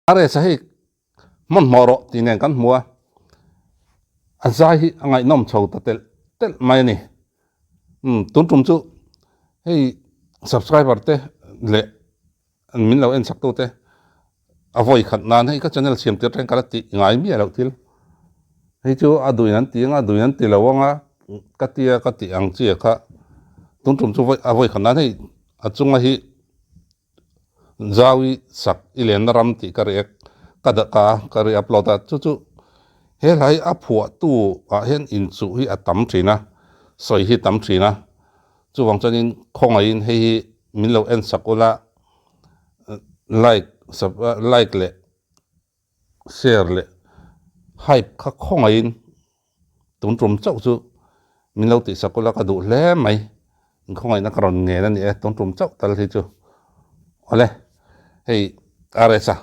RS a hei hmanhmawh rawh tih nen kan hmu a, a zai hi a ngaihnawm chho ta telh telh mai a ni. Umm tun tum chu hei subscriber te leh min lo en chak tu te a vawi khat nan hei ka channel siam tir teng ka la tih ngai miah loh thil. Hei chu a duin an ti anga a duin an ti lo anga ka tia ka tih ang chi kha tun tum chu a vawi khat nan hei a chunga hi Zau i sak i lenna ram tih ka react ka dah ka ka re upload a chu chu he hla hi a phuah tu ah hian inchuh hi a tam thin a sawi hi tam thin a chuvang chuanin khawngaihin hei hi min lo en sak ula like like leh share leh hype kha khawngaihin tun tum chauh chu min lo tihsak ula ka duh hle mai khawngaihna ka rawn ngen a ni e tun tum chauh tal hi chu awle hei RS a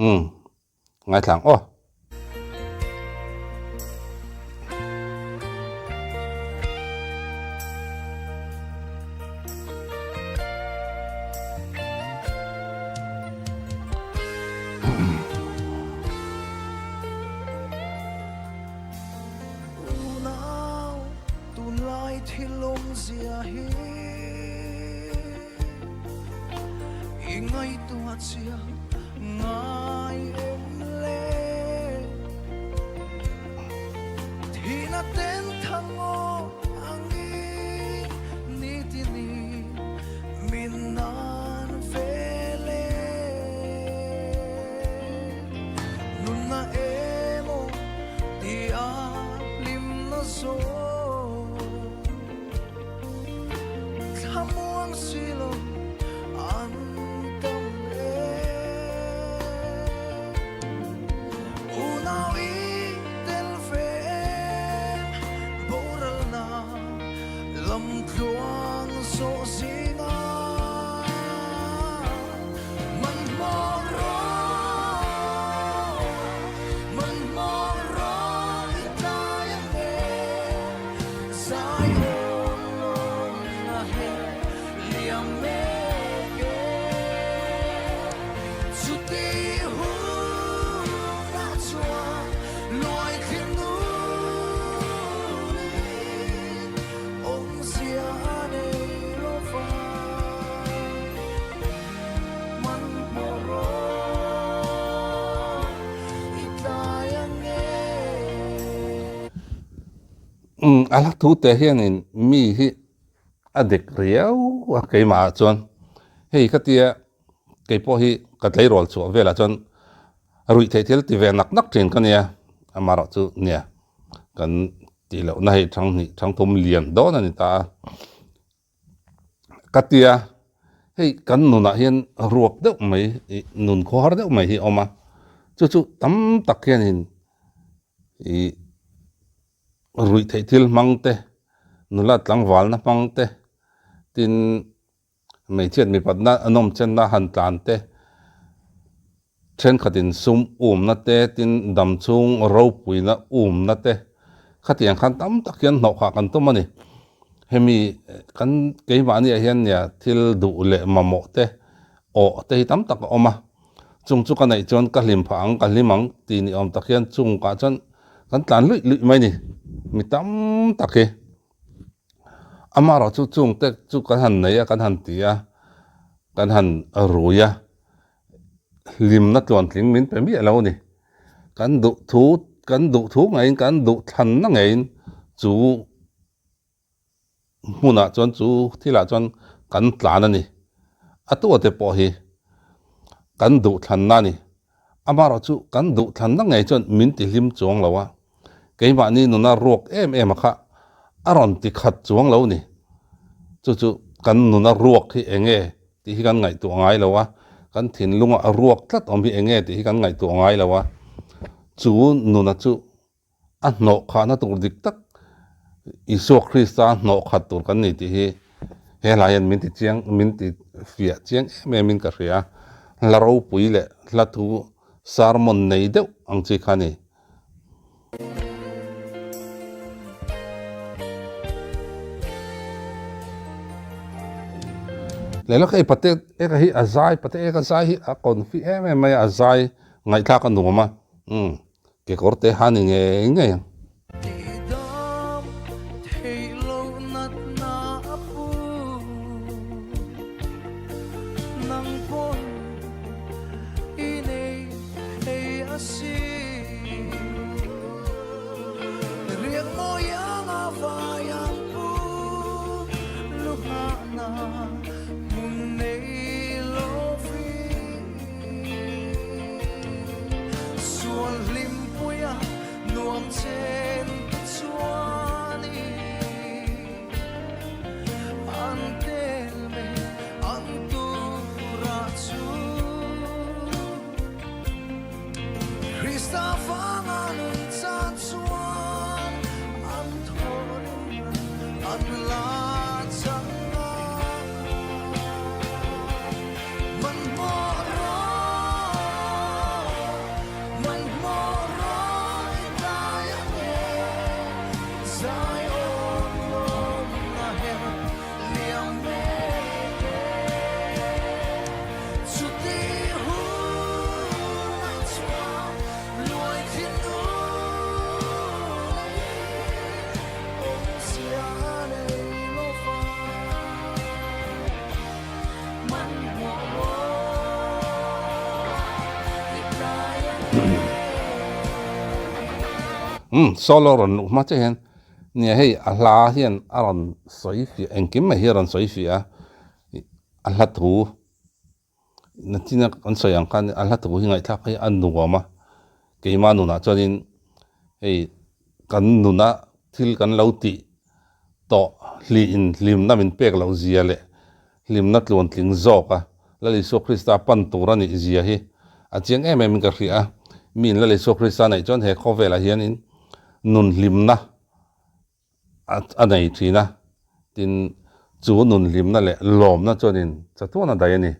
umm ngaithla ang aw. Unau tunlai thil awmzia hi i ngaihtuah chiang ngai em le? Thihna ten thang aw angin nitini min nan vel e. Nunna emaw ti a hlimna zawk thlamuang si lo an tam e. Unau i tel ve em boralna lamtluang zawh zinga. Umm a hla thu te hianin mi hi a dik riau a keimah ah chuan hei ka tia keipawh hi ka tleirawl chhuah velah chuan ruih theih thil ti ve nak nak thin ka nia amaherawh chu nia kan tih lohna hei thang hnih thang thum lian dawn a ni ta a. Ka tia, hei kan nunah hian ruak deuh mai ih nun khawhar deuh mai hi a awm a, chu chu tam tak hianin ih ruih theih thil hmang te, nula tlangvalna hmang te, tin hmeichhiat mipatna a nawm chenna han tlan te, thenkhatin sum umna te, tin damchhung ropuina umna te, khatiang khan tam tak hian hnawhkhah kan tum a ni. Hemi kan keimahniah hian nia thil duh leh mamawh te, awh te hi tam tak a awm a, chung chu ka neih chuan ka hlim phah ang, ka hlim ang tih ni awm tak hian chungkah chuan kan tlan luih luih mai a ni, mi tam tak hi. Amaherawhchu chungte chu kan han nei a, kan han ti a, kan han rui a. Hlimna tluantling min pe miah lo a ni. Kan duh thu, kan duh thu ngeiin, kan duh thlanna ngeiin chu hmunah chuan chu thilah chuan kan tlan a ni. A tu ate pawh hi kan duh thlanna a ni. Amaherawhchu kan duh thlanna ngei chuan min ti hlim chuang lo a, keimahni nuna ruak em em a kha a rawn ti khat chuang lo a ni. Chu chu kan nuna ruak hi eng nge tih hi kan ngaihtuah ngai lo a, kan thinlunga a ruak tlat awm hi eng nge tih hi kan ngaihtuah ngai lo a, chu nuna chu a hnawh khahna tur dik tak Isua Krista hnawh khat tur kan ni tih hi he hla hian min ti chiang min ti fiah chiang em em in ka hria a, hla ropui leh hla thu sermon nei deuh ang chi kha a ni. Lehla hei pate eka hi a zai pate eka zai hi a confi em em mai a, a zai ngaihthlak a nuam a, umm kekawr te ha ni ngei ngei ang. Tihdam theih loh natna a pu nang pawn i nei thei a si. Riak mawi anga vai an pu luhna hmun nei lovin sual hlimpuia nuam chen te chuanin an tel me an turah chu. Krista vanga nun chan chuan an thawrin an la chang a. Hmanhmawh rawh, hmanhmawh rawh i tlai a nge, Zion lawmna her liam mek e. Chuti hunah chuan luai thinlung awmzia a nei lo va. Hmanhmawh rawh i tlai ang e. Umm solo rawn luh hma chiah hian nia hei a hla hian a rawn sawi fiah engkim mai hi a rawn sawi fiah a a hla thu Nachina kan sawi ang khan a hla thu hi ngaihthlak hi a nuam a, keimah nunah chuanin hei kan nuna thil kan lo tih tawh hliin hlimna min pek loh zia leh hlimna tluantling zawk a Lal Isua Krista pan tur a nih zia hi a chiang em em in ka hria a, miin Lal Isua Krista neih chuan he khawvelah hianin nun hlimna a nei thin a, tin chu nun hlimna leh lawmna chuanin chatuan a daih a ni.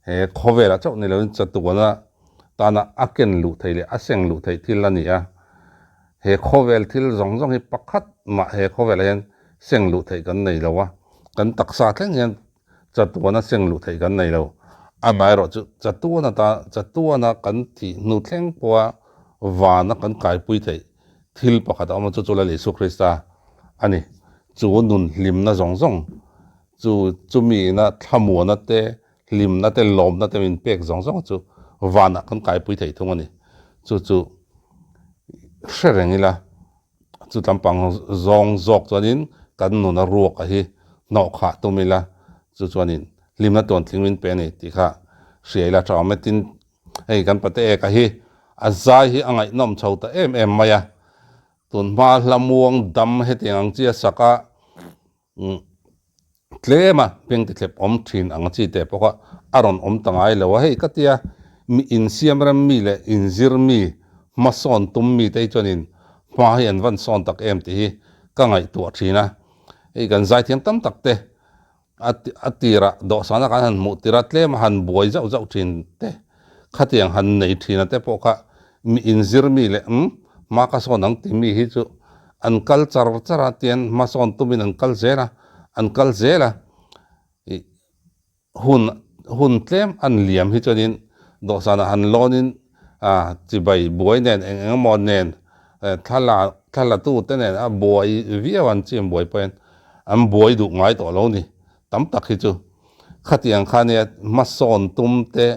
He khawvelah chauh ni loin chatuana tana a ken luh theih leh a seng luh theih thil a ni a, he khawvel thil zawng zawng hi pakhat mah he khawvelah hian seng luh theih kan nei lo a, kan taksa thleng hian chatuana seng luh theih kan nei lo. Amaherawh chu chatuana ta chatuana kan thih hnu thleng pawha vana kan kaipui theih thil pakhat a awm a, chu chu Lal Isua Krista a ni. Chu nun hlimna zawng zawng chu chumi ina thlamuana te, hlimna te, lawmna te min pek zawng zawng chu vanah kan kaipui theih thung a ni. Chu chu hre reng ila. Chu tlampang zawng zawk chuanin kan nuna ruak a hi hnawh khah tum ila, chu chuanin hlimna tuan tling min pe a ni tih kha hria ila tha awm e. Tin, hei kan pate eka hi a zai hi a ngaihnawm chho ta em em mai a, tunhma hla muang dam hetiang ang chi a sak a, Tlem a beng ti thlep awm thin ang chi teh pawh kha a rawn awm ta ngai lo a, hei ka tia mi insiam rem mi leh inzir mi hmasawn tum mi te hi chuanin hma hi an van sawn tak em tih hi ka ngaihtuah thin a, hei kan zaithiam tam tak te a tirah dawhsana kan han hmuh tirh a tlem a han buai zauh zauh thin te khatiang han nei thin a te pawh kha mi inzir mi leh umm hma ka sawn ang ti mi hi chu an kal char char a tian hmasawn tumin an kal zel a an kal zel a ih hun hun tlem an liam hi chuanin dawhsanah han lawnin ah chibai buai nen eng eng emaw nen thla thla la tu te nen a buai viau an chim buai pawhin an buai duh ngai tawh lo ni tam tak hi chu khatiang kha nia hmasawn tum te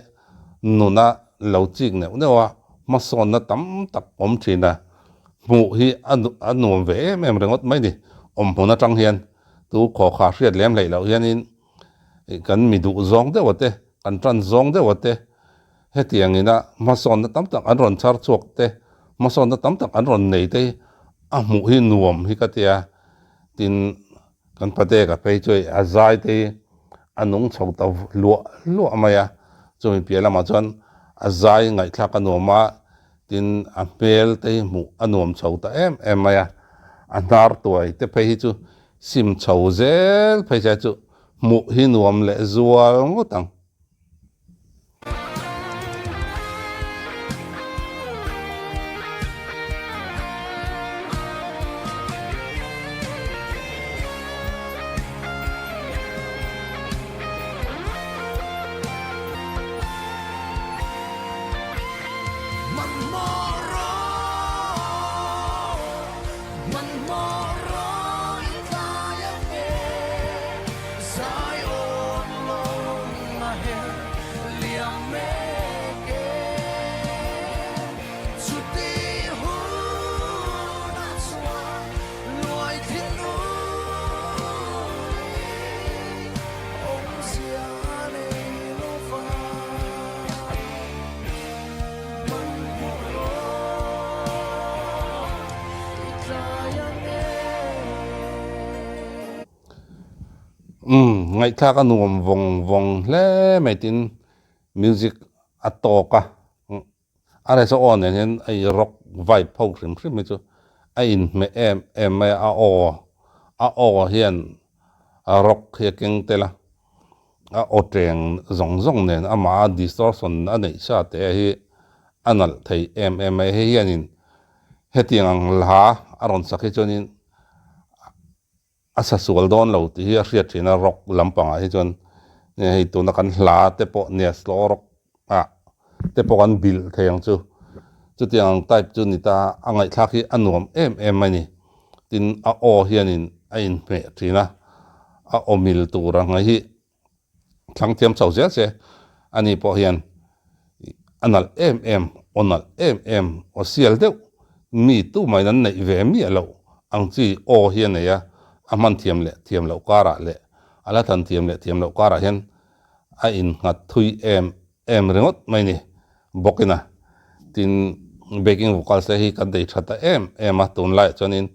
nuna lo chik neuh neuh a, hmasawnna tam tak awm thin a, hmuh hi a nuam ve em em ringawt mai ni. Awm hmun atang hian tu khawkha hriat lem hleih loh hianin kan mi duh zawng deuh a te, kan tan zawng deuh a te, hetiang ina hmasawnna tam tak an rawn chhar chhuak te, hmasawnna tam tak an rawn nei te hi a hmuh hi nuam hi ka tia, tin Kan pate ka phei chu a zai te hi a nung chho ta hluah hluah mai a, chumi piah lamah chuan a zai ngaihthlak a nuam a, tin a hmel te hi hmuh a nuam chho ta em em mai a, a hnar tuai te phei hi chu sim chho zel phei se chu hmuh hi nuam leh zual ngawt ang. Hmanhmawh rawh, hmanhmawh rawh i tlai ang e. Zion lawng a her liam mek e. Chuti hunah chuan luai thinlung i awmzia a nei lo va. Hmanhmawh rawh i tlai ang e. Umm, ngaihthlak a nuam vawng vawng hle mai tin music a tawk a, a resa aw nen hian a in rock vibe ho hrim hrim hi chu a inhmeh em em mai a, a aw a aw hian rock hi a keng tel a. A aw teng zawng zawng nen amah a distortion a neih sa te hi a nalh thei em em mai. Hei hianin hetiang ang hla a rawn sak hi chuanin a sa sual dawn lo tih hi a hriat thin a rock lampangah hi chuan hei tuna kan hla te pawh nia slow rock ah te pawh kan bilh thei ang chu. Chutiang ang type chu ni ta a ngaihthlak hi a nuam em em mai ni. Tin a aw hianin a inhmeh thin a, a aw mil tur ang hi thlang thiam chho zel se ani pawh hian a nalh em em, aw nalh em em, aw sial deuh mi tumahin an neih ve miah loh ang chi aw hi a nei a, a hman thiam leh thiam loh karah leh a la than thiam leh thiam loh karah hian a innghat thui em em ringawt mai ni bawkin a. Tin, backing vocals te hi kan nei tha ta em em a, tunlaiah chuanin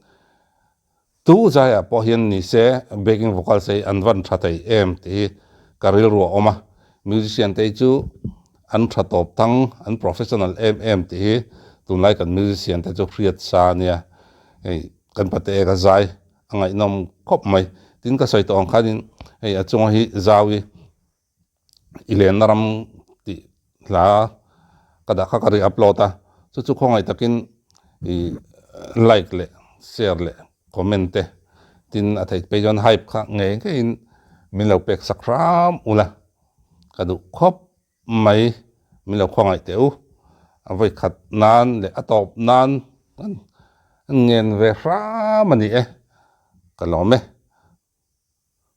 tu zaiah pawh hian ni se backing vocals te hi an van tha thei em tih hi ka rilru a awm a. Musician te hi chu an tha tawp thang, an professional em em tih hi tunlai kan musician te chu hriat sa a nia. Hei kan pate eka zai a ngaihnawm khawp mai. Tin ka sawi tawh ang khanin hei a chunga hi zau i i lenna ram tih hla ka dah kha ka ri upload a, chu chu khawngaih takin i like leh share leh comment te tin a theih phei chuan hype kha ngei ngeiin min lo pek sak hram ula ka duh khawp mai min lo khawngaih teh u. A vawi khat nan leh a tawp nan an ngen ve hram a ni e, ka lawm e.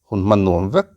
Hun hman nuam vek.